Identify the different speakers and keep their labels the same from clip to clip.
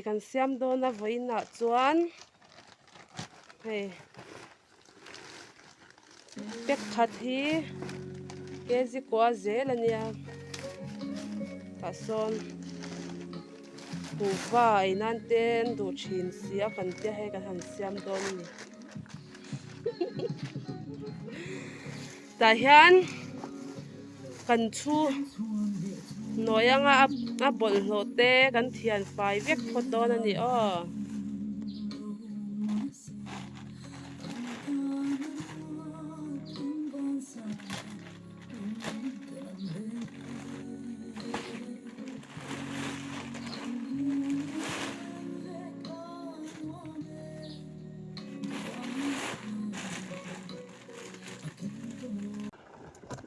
Speaker 1: kan siam dawn a vawiinah chuan hei pack khat hi kg kua zel a nia tah sawn kuhva ei nan te an duh thin si a kan tia hei kan han siam dawn a ni. Tah hian kan chhu nawi anga a bawlhhlawh te kan thian fai vek phawt dawn a ni aw.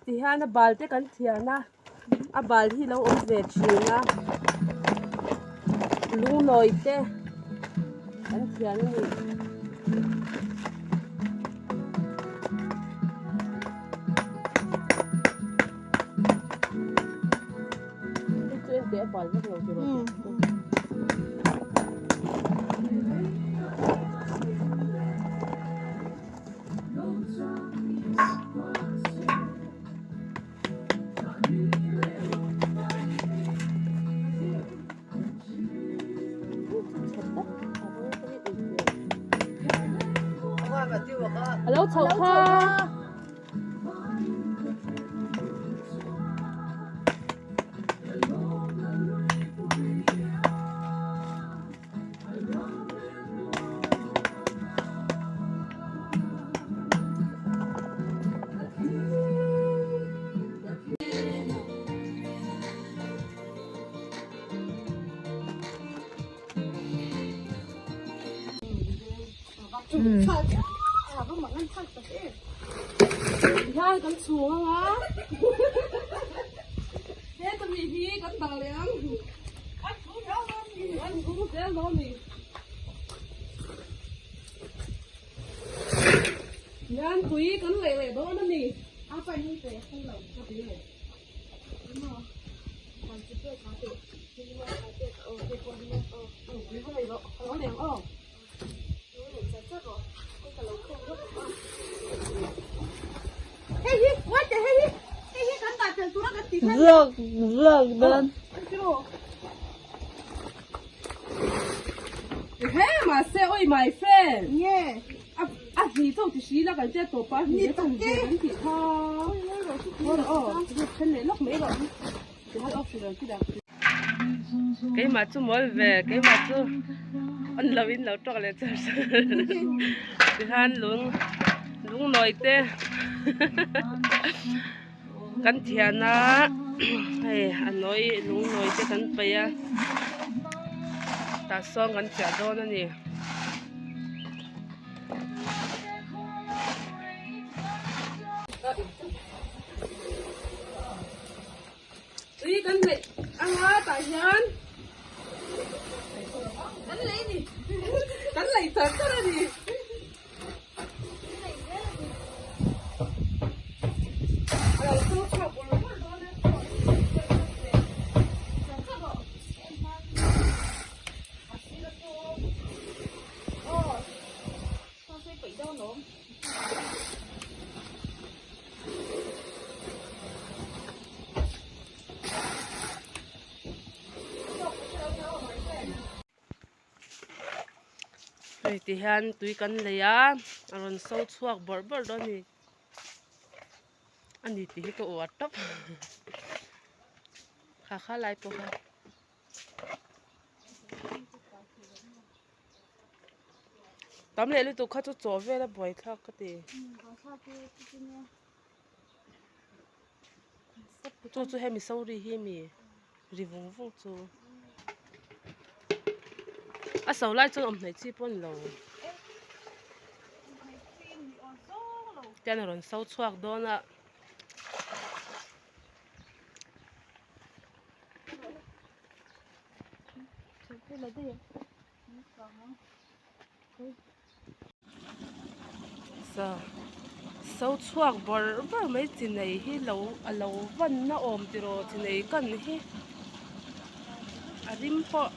Speaker 1: Tihian a bal te kan thian a a bal hi lo awm ve thin a lungnawi te kan thian a ni. Alo chho kha. Hian kan chhung anga heta mi hi kan dah leh ang an chhung zel dawn ni hian tui kan leh leh dawn a ni.
Speaker 2: Vlog vlog dawn.
Speaker 1: He mahse oi my friend. Nge. A a hni chauh ti hri la kan che tawp a hni a chang ve kan tih kha. Aw then leh lawk mai rawh. Keimah chu mawl ve keimah chu on lo in lo tawk leh char char tihian lung lungnawi te kan thian a hei a nawi lungnawi te kan paih a tah sawn kan fiah dawn a ni. Tui kan neih anga tah hian kan lei ni kan lei char char a ni. A lo so chhuak bawrh bawrh dawn a. Hei ti hian tui kan lei a a rawn so chhuak bawrh bawrh dawn a ni a ni tih hi ka uar tawp kha kha lai pawh kha. Tam leh lutuk kha chu chaw vel a buai thlak ka ti. Chu chu hemi sori hi mi ri vung vung chu. A so lai chuan awm hnaih chi pawh a ni lo. Tian a rawn so chhuak dawn a. So chhuak bawrh bawrh mai chi nei hi lo a lo van na awm tiraw chi nei kan hi a rim pawh.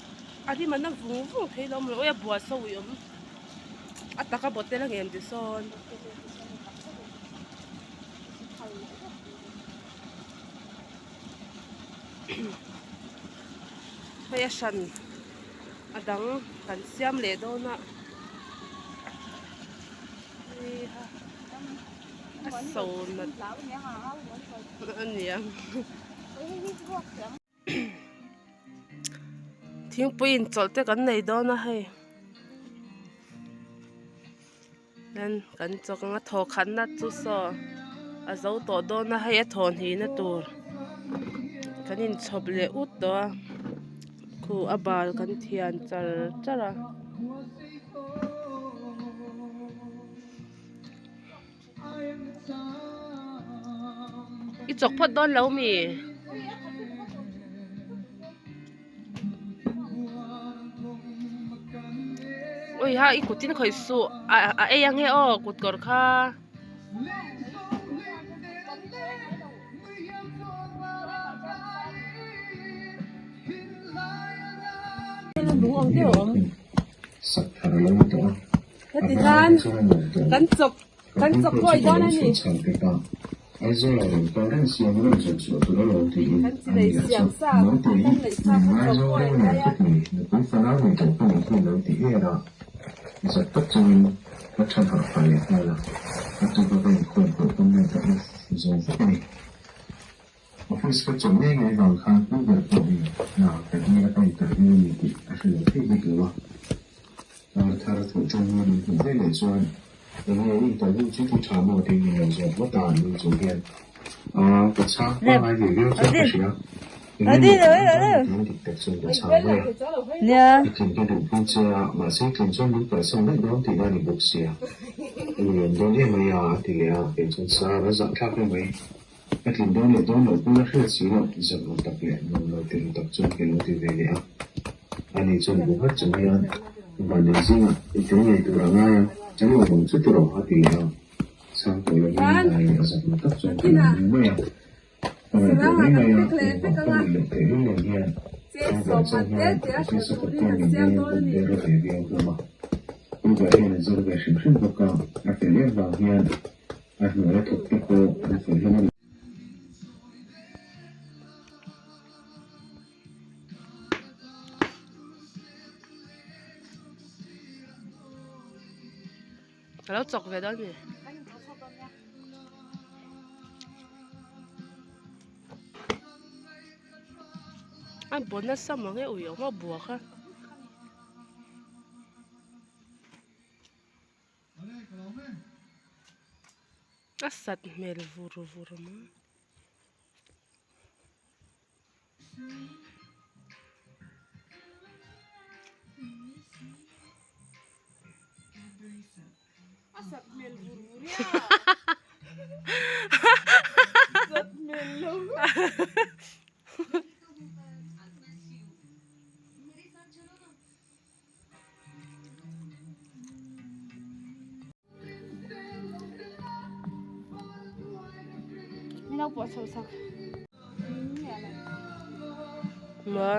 Speaker 1: A rim a na vung vung thei lo maw awi a bua sawi awm a taka bottle a ngem ti sawn. Hei a hran a dang kan siam leh dawn a heiha a so nat a niang. Thingpui inchawlh te kan nei dawn a hei hian kan chawk anga thawkhatna chu saw a zo tawh dawn a hei a thawhhnihna tur kan inchhawp leh ut tawh a khu a bal kan thian char char a. I chawk phawt dawn lo mi? Ui ha i kut in khawih suh a a ei ang e aw kut kawr kha. Heti khan kan chawk Kan chawk kawi dawn a ni. Kan chi lei siam sa kan neih sa kha chawk kawi a ngai a. Khan nakinah sarangah kan fek leh vek ang a, cheng sawmhat te te a hralh turin kan siam dawn a ni. Ka lo chawk ve dawn mi. A baw nasa mang e ui awm a bua kha. A sat hmel vur vur mai.
Speaker 2: A sat hmel vur vur ya. Sat hmel lo.
Speaker 1: Min lo pawh chho sak. Ma.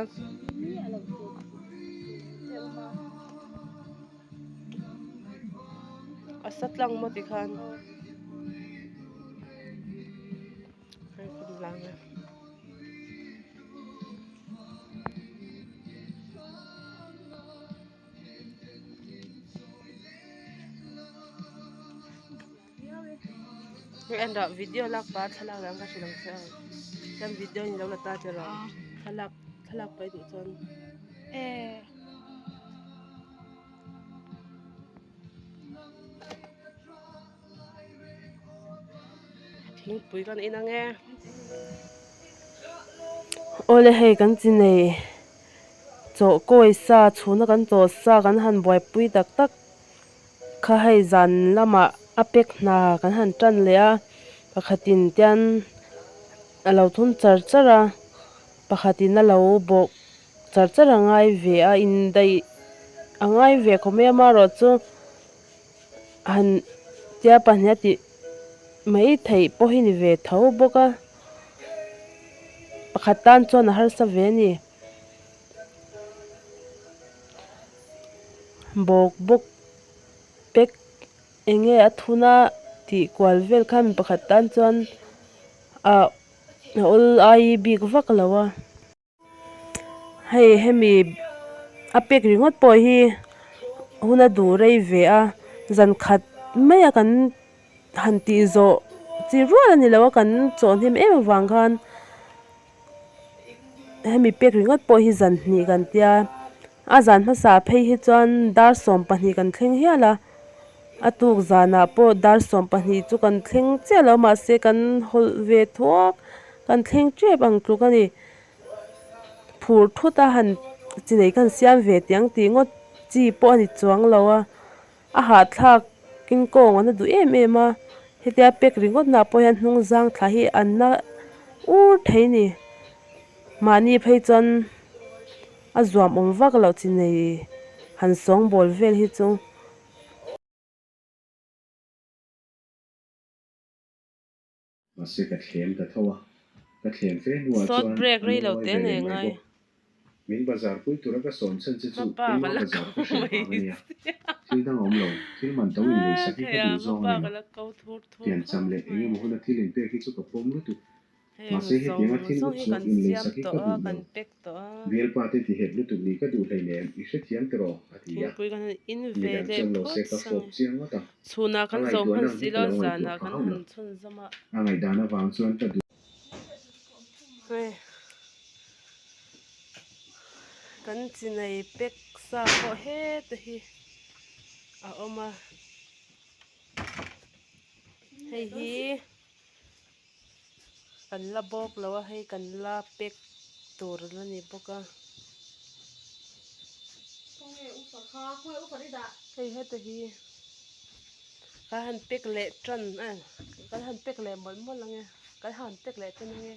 Speaker 1: A sa tlang maw tikhan. Hei kan lang e. Hei an rah video lak pa thlalak dang ka hrilh ang che a chuan video in lo la ta che rawh thlalak thlalak pai duh chuan thingpui kan in ang e awle hei kan chi nei chaw kawi sa chhuna kan chaw sa kan han buaipui tak tak kha hei zan lamah a pack hna kan han tan leh a pakhatin tian a lo thun char char a pakhatin a lo bawk char char a ngai ve a indaih a ngai ve khawp mai a amaherawhchu han tia pahnih a tih mai theih pawh hi ni ve tho bawk a pakhat tan chuan a harsa ve a ni. Bawk bawk pack eng nge a thun a tih kual vel kha mi pakhat tan chuan ah a awl ai bik vak lo a. Hei hemi a pack ringawt pawh hi hun a duh rei ve a zan khat mai a kan han tih zawh chi rual a ni lo a kan chawh hnem em avang khan. Hemi pek ringawt pawh hi zan hnih kan tia a zan hmasa phei hi chuan dar 12 kan thleng hial a a tuk zanah pawh dar 12 chu kan thleng chiah lo mahse kan hawlh ve thuak kan thleng tep ang tluk a ni phur thut a han chi nei khan siam ve tih ang tih ngawt chi pawh a ni chuang lo a. A hahthlak in kawng an a duh em em a, hetia pack ringawt nah pawh hian hnung zang thla hi an na ur thei ni. Mahni phei chuan a zuam awm vak loh chi nei han sawngbawl vel hi chu.
Speaker 3: Mahse ka thlem ta tho a, ka thlem fe hnuah
Speaker 1: Short
Speaker 3: chuan
Speaker 1: break
Speaker 3: a
Speaker 1: rei lo
Speaker 3: lungawi
Speaker 1: te
Speaker 3: ve
Speaker 1: nei
Speaker 3: leh mai
Speaker 1: ngai.
Speaker 3: bawk. Min bazar pui tura ka sawm chhan che chu
Speaker 1: Hmapa ka
Speaker 3: keimah
Speaker 1: la
Speaker 3: bazar
Speaker 1: ko
Speaker 3: ka hreh
Speaker 1: mai
Speaker 3: vang a nia.
Speaker 1: sia.
Speaker 3: Thil dang a awm lo, thil man to in lei sak hi ka
Speaker 1: Hei a
Speaker 3: duh zawng a
Speaker 1: hmapa
Speaker 3: ni
Speaker 1: ka
Speaker 3: lo.
Speaker 1: la ko thur thur
Speaker 3: Piancham
Speaker 1: khawp
Speaker 3: leh
Speaker 1: mai.
Speaker 3: engemaw huna thil inpek hi chu ka pawm lutuk.
Speaker 1: Heng
Speaker 3: Mahse hetianga
Speaker 1: zawng
Speaker 3: thil
Speaker 1: zawng hi
Speaker 3: utchhuak
Speaker 1: kan
Speaker 3: in lei
Speaker 1: siam
Speaker 3: sak hi
Speaker 1: tawh
Speaker 3: ka
Speaker 1: a,
Speaker 3: duh
Speaker 1: kan
Speaker 3: lo.
Speaker 1: pack tawh a.
Speaker 3: Bialpa te ti hep lutuk nih ka duh hleinem, i hrethiam tiraw? a ti a.
Speaker 1: Thingpui kan han in ve
Speaker 3: Midang
Speaker 1: leh
Speaker 3: chuan lo se
Speaker 1: phawt
Speaker 3: ka
Speaker 1: sang
Speaker 3: fawp
Speaker 1: e.
Speaker 3: chiang ngawt ang.
Speaker 1: Chhunah
Speaker 3: A
Speaker 1: kan zo
Speaker 3: ngaihtuahna
Speaker 1: hman
Speaker 3: ang hi
Speaker 1: si
Speaker 3: ka
Speaker 1: lo,
Speaker 3: lo ngaihtuah
Speaker 1: zanah
Speaker 3: pha
Speaker 1: kan
Speaker 3: hauh
Speaker 1: han
Speaker 3: lo.
Speaker 1: chhunzawm a.
Speaker 3: A ngaihdan avang chuan ka duh.
Speaker 1: Hei kan chi nei pack sa pawh heta hi a awm a. Hei hi. Kan la bawk lo a hei kan la pack tur la ni bawk a. Hei heta hi kan han pack leh tan a kan han pack leh mawlh mawlh ang e kan han pack leh tan ang e.